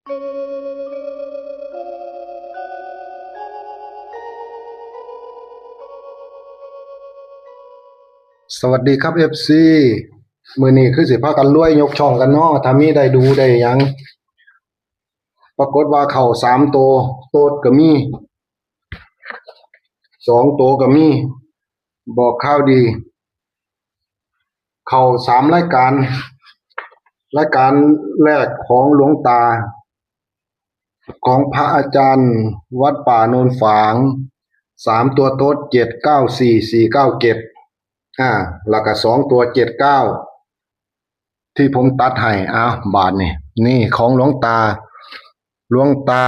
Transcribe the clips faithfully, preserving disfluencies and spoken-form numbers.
สวัสดีครับ เอฟซี มื้อนี้คือสิพากันรวยยกช่องกันเนาะ ถ้ามีได้ดูได้หยัง ปรากฏว่าเข้าสามตัว โต๊ดก็มี สองตัวก็มี บอกข่าวดี เข้าสามรายการ รายการแรกของหลวงตา ของพระอาจารย์วัดป่าโนนฝาง สามตัวโต๊ด เจ็ดเก้าสี่ สี่เก้าเจ็ด อ่า แล้วก็สองตัว เจ็ดเก้า ที่ผมตัดให้ อ่ะ บาทนี่ นี่ของหลวงตา หลวงตา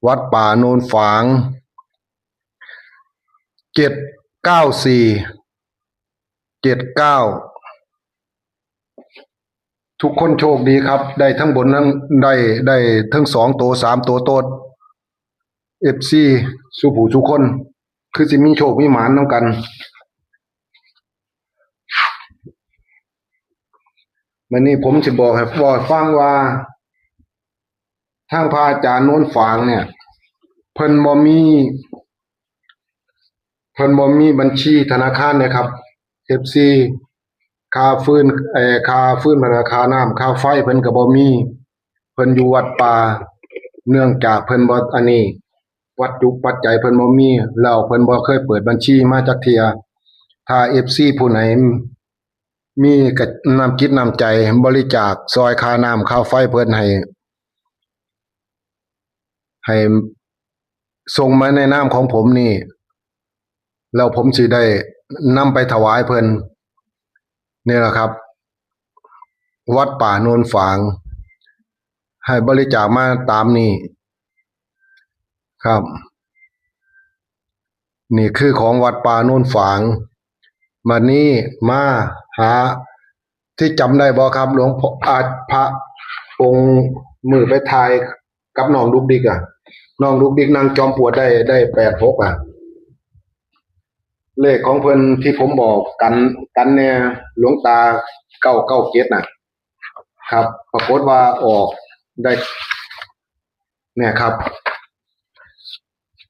วัดป่าโนนฝาง เจ็ดเก้าสี่ เจ็ดเก้า ทุกคนโชคดีครับ ได้ทั้งบนทั้ง ได้ ได้ทั้งสองตัว สามตัวโต๊ด เอฟซี สู่ผู้สู่คน คือสิมีโชคมีหมานนำกัน มื้อนี้ผมสิบอกให้ บอกฟังว่า ทางพระอาจารย์โนนฝางเนี่ย เพิ่นบ่มี เพิ่นบ่มีบัญชีธนาคารนะครับ เอฟซี ค่าฟืน เอ่อ ค่าฟืน ค่าน้ำ ค่าไฟ เพิ่นก็บ่มี เพิ่นอยู่วัดป่า เนื่องจากเพิ่นบ่ อันนี้ วัตถุปัจจัยเพิ่นบ่มี แล้วเพิ่นบ่เคยเปิดบัญชีมาจักเทื่อ ถ้า เอฟซี ผู้ไหน มีกะ น้ำจิตน้ำใจ บริจาคซอยค่าน้ำค่าไฟเพิ่นให้ ให้ส่งมาในนามของผมนี่ แล้วผมสิได้นำไปถวายเพิ่น นี่แหละครับ วัดป่าโนนฝาง ให้บริจาคมาตามนี้ครับ นี่คือของวัดป่าโนนฝาง บัดนี้มาหา ที่จำได้บ่ครับ หลวงพ่อ อ่า พระองค์มื้อไปถ่ายกับน้องดุกดิกอะ น้องดุกดิกนั่งจอมปลวกได้ ได้ แปดหก อะ เลขของเพิ่นที่ผมบอกกัน กันแน่ หลวงตา เก้าเก้าเจ็ด น่ะ ครับ ปรากฏว่าออกได้ เนี่ยครับ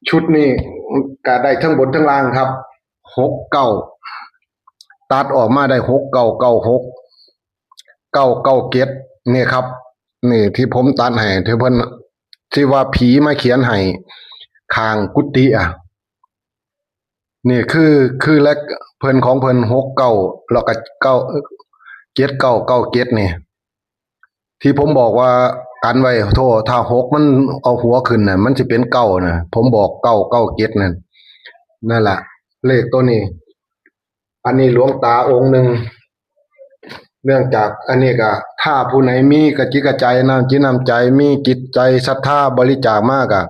ชุดนี้ก็ได้ทั้งบนทั้งล่างครับ หกเก้า ตัดออกมาได้ หกเก้าเก้าหก เก้าเก้าเจ็ด นี่ครับ นี่ที่ผมตัดให้ ที่เพิ่น ที่ว่าผีมาเขียนให้ข้างกุฏิอะ นี่คือ คือเลขเพิ่นของเพิ่น หกเก้า แล้วก็ เก้า เจ็ดเก้าเก้าเจ็ด นี่ ที่ผมบอกว่ากันไว้ โทษ ถ้า หก มันเอาหัวขึ้นน่ะ มันสิเป็น เก้า น่ะ ผมบอก เก้าเก้าเจ็ด นั่น นั่นล่ะ เลขตัวนี้ อันนี้หลวงตาองค์หนึ่ง เนื่องจากอันนี้ก็ ถ้าผู้ไหนมีกระจิตกระใจ น้ำจิตน้ำใจ มีจิตใจศรัทธาบริจาคมากอะ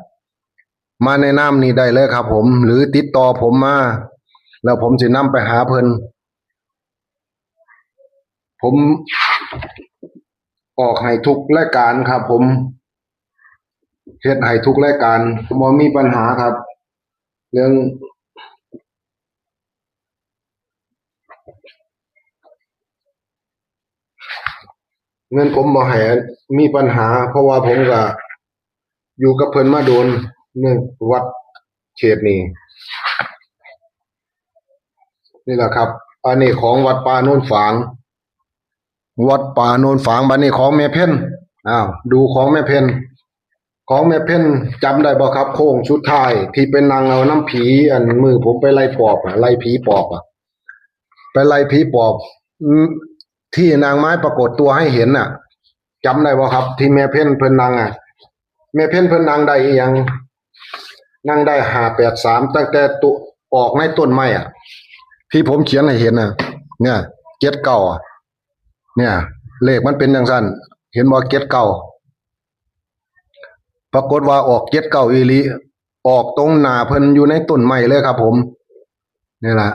มาในนามนี้ได้เลยครับผม หรือติดต่อผมมา แล้วผมสินำไปหาเพิ่น ผมออกให้ทุกรายการครับผม เฮ็ดให้ทุกรายการ บ่มีปัญหาครับ เรื่อง เงินผมบ่ให้มีปัญหา เพราะว่าผมก็อยู่กับเพิ่นมาโดน เรื่องวัดเขตนี่ นี่แหละครับ อันนี้ของวัดป่าโนนฝาง วัดป่าโนนฝาง บัดนี้ของแม่เพ็ญ อ้าว ดูของแม่เพ็ญ ของแม่เพ็ญจำได้บ่ครับ โค้งสุดท้ายที่ไปนั่งเอาน้ำผี อันมื้อผมไปไล่ปอบอะ ไล่ผีปอบอะ ไปไล่ผีปอบ อืม ที่นางไม้ปรากฏตัวให้เห็นน่ะ จำได้บ่ครับ ที่แม่เพ็ญเพิ่นนั่งอะ แม่เพ็ญเพิ่นนั่งได้อีหยัง นั่งได้ ห้าแปดสาม ตั้งแต่ตุ ออกในต้นไม้อะ ที่ผมเขียนให้เห็นน่ะ เนี่ย เจ็ดเก้า อะ เนี่ย เลขมันเป็นจั่งซั้น เห็นบ่ เจ็ดเก้า ปรากฏว่าออก เจ็ดเก้า อีหลี ออกตรงหน้าเพิ่นอยู่ในต้นไม้เลยครับผม นี่ล่ะ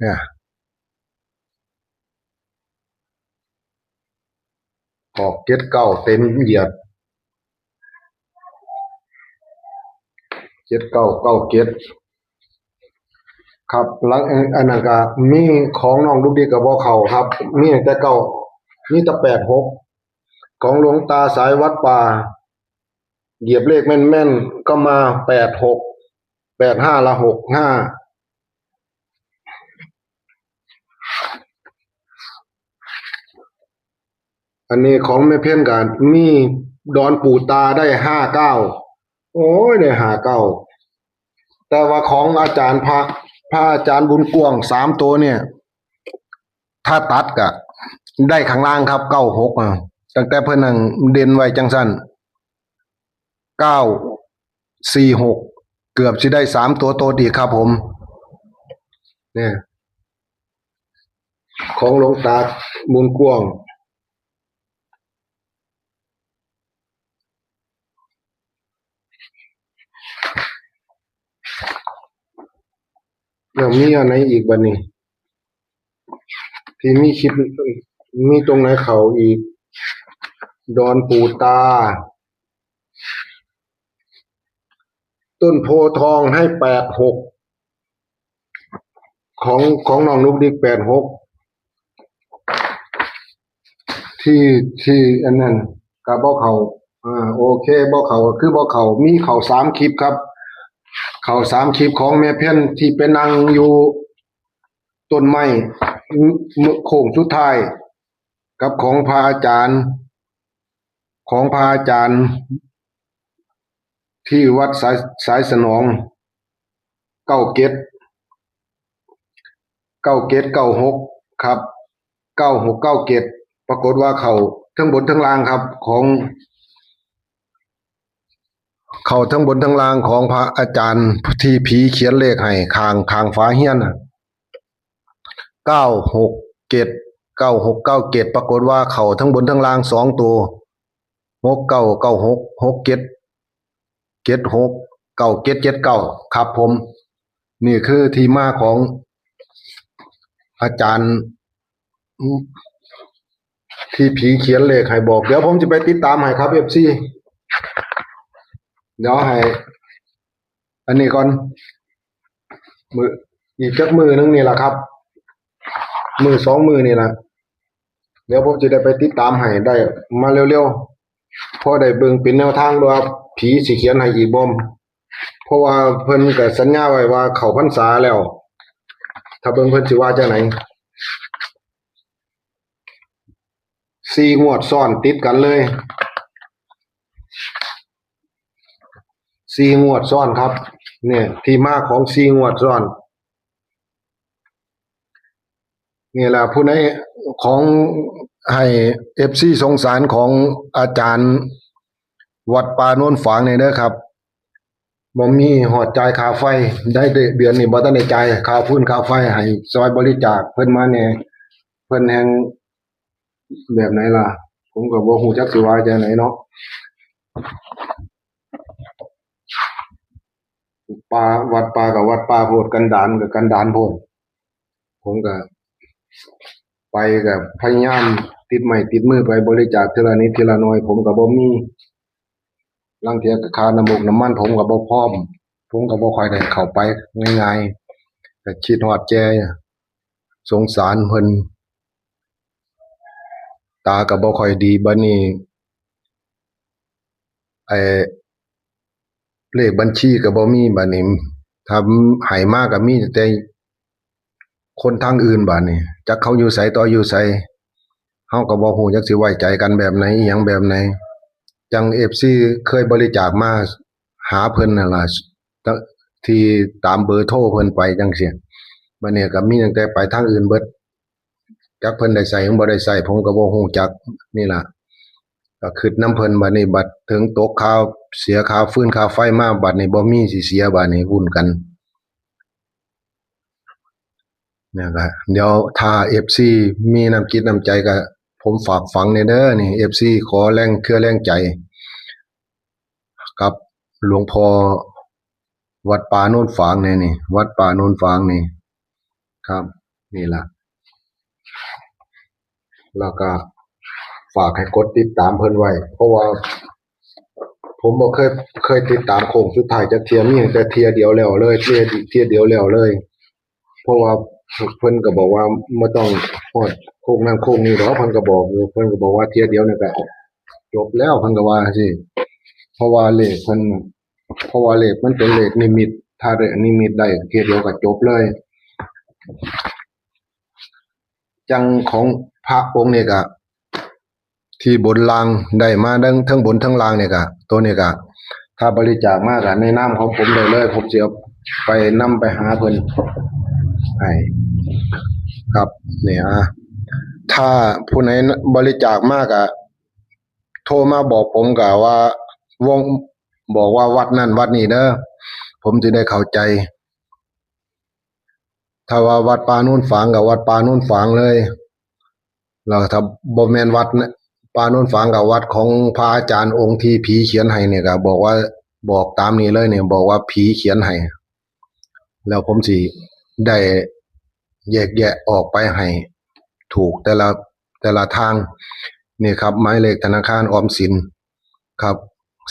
เนี่ย ออก เจ็ดเก้า เต็มเหยียด เจ็ดเก้า เก้าเจ็ด ครับ หลัง เอ่อ อันนั้นก็มีของน้องดุกดิกก็บ่เข้าครับ มีแต่เก้า มีแต่แปดหก ของหลวงตาสายวัดป่า เหยียบเลขแม่นๆ ก็มา แปดหก แปดห้า ละ หกห้า อันนี้ของแม่เพ็ญก็มี ดอนปู่ตาได้ ห้าเก้า โอ้ย ได้ ห้าเก้า แต่ว่าของอาจารย์พระ พระอาจารย์บุญกว้าง สามตัวเนี่ย ถ้าตัดก็ได้ข้างล่างครับ เก้าหก อ่ะ ตั้งแต่เพิ่นนั่งเด่นไว้จังซั่น เก้าสี่หก เกือบสิได้สามตัวโตดีครับผม เนี่ย ของหลวงตาบุญกว้าง แล้วมีอันไหนอีกบัดนี้ ที่มีคลิป มีตรงไหนเข้าอีก ดอนปู่ตา ต้นโพธิ์ทองให้ แปดหก ของ ของน้องดุกดิก แปดหก ที่ ที่อันนั้นก็บ่เข้า อ่า โอเค บ่เข้าก็คือบ่เข้า มีเข้าสามคลิปครับ เข้าสามคลิปของแม่เพ็ญที่ไปนั่งอยู่ต้นไม้ มื้อโค้งสุดท้าย กับของพระอาจารย์ ของพระอาจารย์ ที่วัดสาย สายสนอง เก้าเจ็ด เก้าเจ็ด เก้าหก ครับ เก้าหก เก้าเจ็ด ปรากฏว่าเข้าทั้งบนทั้งล่างครับ ของ เข้าทั้งบนทั้งล่างของพระอาจารย์ที่ผีเขียนเลขให้ข้าง ข้างฝาเฮียนน่ะ เก้าหกเจ็ด เก้าหก เก้าเจ็ด ปรากฏว่าเข้าทั้งบนทั้งล่างสองตัว หกเก้า เก้าหก หกเจ็ด เจ็ดหก เก้าเจ็ด เจ็ดเก้า ครับผม นี่คือที่มาของอาจารย์ ที่ผีเขียนเลขให้บอก เดี๋ยวผมจะไปติดตามให้ครับ เอฟซี เดี๋ยวให้ อันนี้ก่อน มื้อ อีกจักมื้อหนึ่งนี่ล่ะครับ มื้อสองมื้อนี่ล่ะ เดี๋ยวผมจะได้ไปติดตามให้ได้มาเร็วๆ พอได้เบิ่งเป็นแนวทางว่าผีสิเขียนให้อีกบ่ เพราะว่าเพิ่นก็สัญญาไว้ว่าเข้าพรรษาแล้ว ถ้าเบิ่งเพิ่นสิว่าจังไหน สี่งวดซ้อนติดกันเลย สี่งวดซ้อนครับ เนี่ย ที่มาของสี่งวดซ้อน นี่แหละผู้ใดของให้ เอฟซี สงสารของอาจารย์วัดป่าโนนฝางนี่เด้อครับ บ่มีฮอดจ่ายค่าไฟ ได้เดือนนี้บ่ทันได้จ่ายค่าฟืนค่าไฟ ให้ซอยบริจาคเพิ่นมาแหน่ เพิ่นแฮ่งแบบไหนล่ะ ผมก็บ่ฮู้จักสิว่าจังไหนเนาะ ป่า วัดป่าก็วัดป่าโพด กันดารก็กันดารโพด ผมก็ไปก็พยายามติดไม้ติดมือไปบริจาคทีละนิดทีละหน่อย ผมก็บ่มี ลางเทื่อก็ค่าน้ำมัน น้ำมันผมก็บ่พร้อม ผมก็บ่ค่อยได้เข้าไปง่ายๆ ก็คิดฮอดแก สงสารเพิ่น ตาก็บ่ค่อยดี บัดนี้ ไอ้ เลขบัญชีก็บ่มี บัดนี้ ถ้าให้มาก็มีแต่คนทางอื่น บัดนี้ จักเขาอยู่ไสต่ออยู่ไส เฮาก็บ่ฮู้จักสิไว้ใจกันแบบไหน อิหยังแบบไหน จั่ง เอฟซี เคยบริจาคมาหาเพิ่นนั่นล่ะ ที่ตามเบอร์โทรเพิ่นไปจั่งซี้ บัดนี้ก็มีตั้งแต่ไปทางอื่นเบิด จักเพิ่นได้ใช้หรือบ่ได้ใช้ ผมก็บ่ฮู้จัก นี่ล่ะ ก็คิดนำเพิ่น บัดนี้บัดถึงตกค่า เสียค่าฟืนค่าไฟมา บัดนี้บ่มีสิเสีย บัดนี้วุ่นกัน นะครับ เดี๋ยวถ้า เอฟซี มีน้ำจิตน้ำใจก็ ผมฝากฝังแหน่เด้อ นี่ เอฟซี ขอแรงเคือแรงใจ กับหลวงพ่อวัดป่าโนนฝางแหน่นี่ วัดป่าโนนฝางนี่ ครับ นี่ล่ะ แล้วก็ฝากให้กดติดตามเพิ่นไว้ เพราะว่าผมบ่เคย เคยติดตามโค้งสุดท้ายจักเทื่อ มีตั้งแต่เทื่อเดียวแล้วเลย เทื่อ เทื่อเดียวแล้วเลย เพราะว่าเพิ่นก็บอกว่าบ่ต้องฮอดโค้งนั้นโค้งนี้ดอก เพิ่นก็บอกอยู่ เพิ่นก็บอกว่าเทื่อเดียวนี่ก็จบแล้ว เพิ่นก็ว่าจั่งซี้ เพราะว่าเลขเพิ่น เพราะว่าเลขมันเป็นเลขนิมิต ถ้าได้นิมิตได้เทื่อเดียวก็จบเลย จั่งของพระองค์นี่ก็ ที่บนล่างได้มาทั้ง ทั้งบนทั้งล่างนี่ก็ ตัวนี้ก็ ถ้าบริจาคมาก็ในนามของผมได้เลย ผมสิเอาไปนำไปหาเพิ่นให้ ครับ นี่ อ่ะ ถ้าผู้ใดบริจาคมาก็ โทรมาบอกผมก็ว่า วง บอกว่าวัดนั่นวัดนี้เด้อ ผมสิได้เข้าใจ ถ้าว่าวัดป่าโนนฝางก็วัดป่าโนนฝางเลย แล้วถ้าบ่แม่นวัดนะ ป่าโนนฝางก็วัดของพระอาจารย์องค์ที่ผีเขียนให้เนี่ยก็บอกว่า บอกตามนี้เลยเนี่ย บอกว่าผีเขียนให้ แล้วผมสิได้แยกแยะออกไปให้ถูกแต่ละ แต่ละทาง นี่ครับ หมายเลขธนาคารออมสินครับ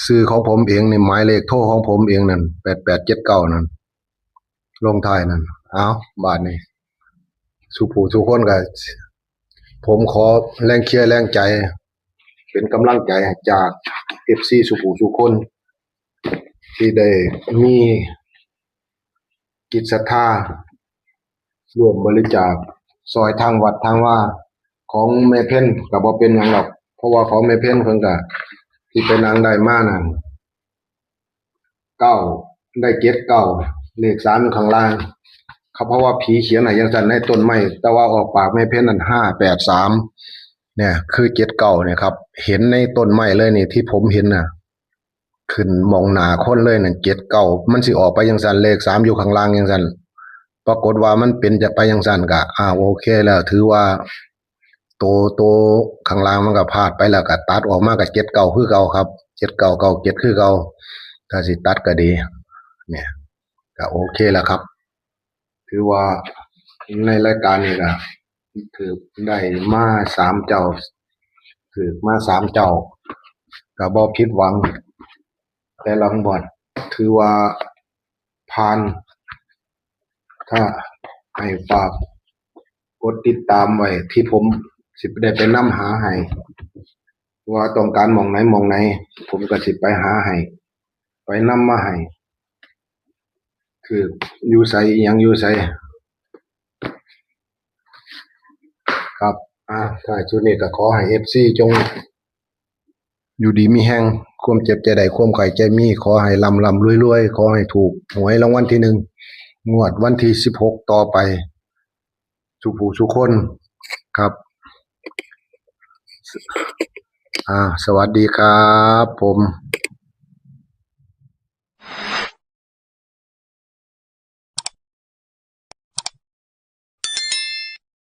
ชื่อของผมเองนี่ หมายเลขโทรของผมเองนั่น แปดแปดเจ็ดเก้า นั่น ลงท้ายนั่น เอา บาดนี้ สู่ผู้สู่คนก็ ผมขอแรงเชียร์แรงใจ เป็นกำลังใจจาก เอฟซี สู่ผู้สู่คน ที่ได้มีจิตศรัทธา ร่วมบริจาคซอยทางวัดทางวา ของแม่เพ็ญก็บ่เป็นหยังดอก เพราะว่าของแม่เพ็ญเพิ่นก็ที่ไปนั่งได้มานั่น เก้า ได้เจ็ดเก้า เลขสามอยู่ข้างล่างครับ เพราะว่าผีเขียนให้จั่งซั่นในต้นไม้ แต่ว่าออกปากแม่เพ็ญนั่น ห้าแปดสาม เนี่ย คือ เจ็ดเก้า เนี่ยครับ เห็นในต้นไม้เลยนี่ ที่ผมเห็นน่ะ ขึ้นหม่องหน้าคนเลยนั่น เจ็ดเก้า มันสิออกไปจั่งซั่น เลขสามอยู่ข้างล่างจั่งซั่น ปรากฏว่ามันเป็นจะไปจั่งซั่นก็ อ่า โอเคแล้ว ถือว่า โต โตข้างล่างมันก็พลาดไปแล้ว ก็ตัดออกมาก็ เจ็ดเก้า คือเก่าครับ เจ็ดเก้า เก้าเจ็ด คือเก่า ถ้าสิตัดก็ดี เนี่ย ก็โอเคแล้วครับ ถือว่าในรายการนี่ก็ถืกได้มาสามเจ้า ถืกมาสามเจ้า ก็บ่ผิดหวัง แต่ละงวดถือว่าผ่าน ถ้าให้ฝากกดติดตามไว้ ที่ผมสิได้ไปนำหาให้ ว่าต้องการหม่องไหนหม่องไหน ผมก็สิไปหาให้ ไปนำมาให้ คืออยู่ไสอิหยังอยู่ไส ครับ อ่า ท้ายสุดนี้ก็ขอให้ เอฟซี จงอยู่ดีมีแฮง ความเจ็บจะได้ ความไข้จะมี ขอให้ร่ำร่ำรวยรวย ขอให้ถูกหวยรางวัลที่หนึ่ง งวดวันที่สิบหก ต่อไป สู่ผู้สู่คน ครับ อ่า สวัสดีครับผม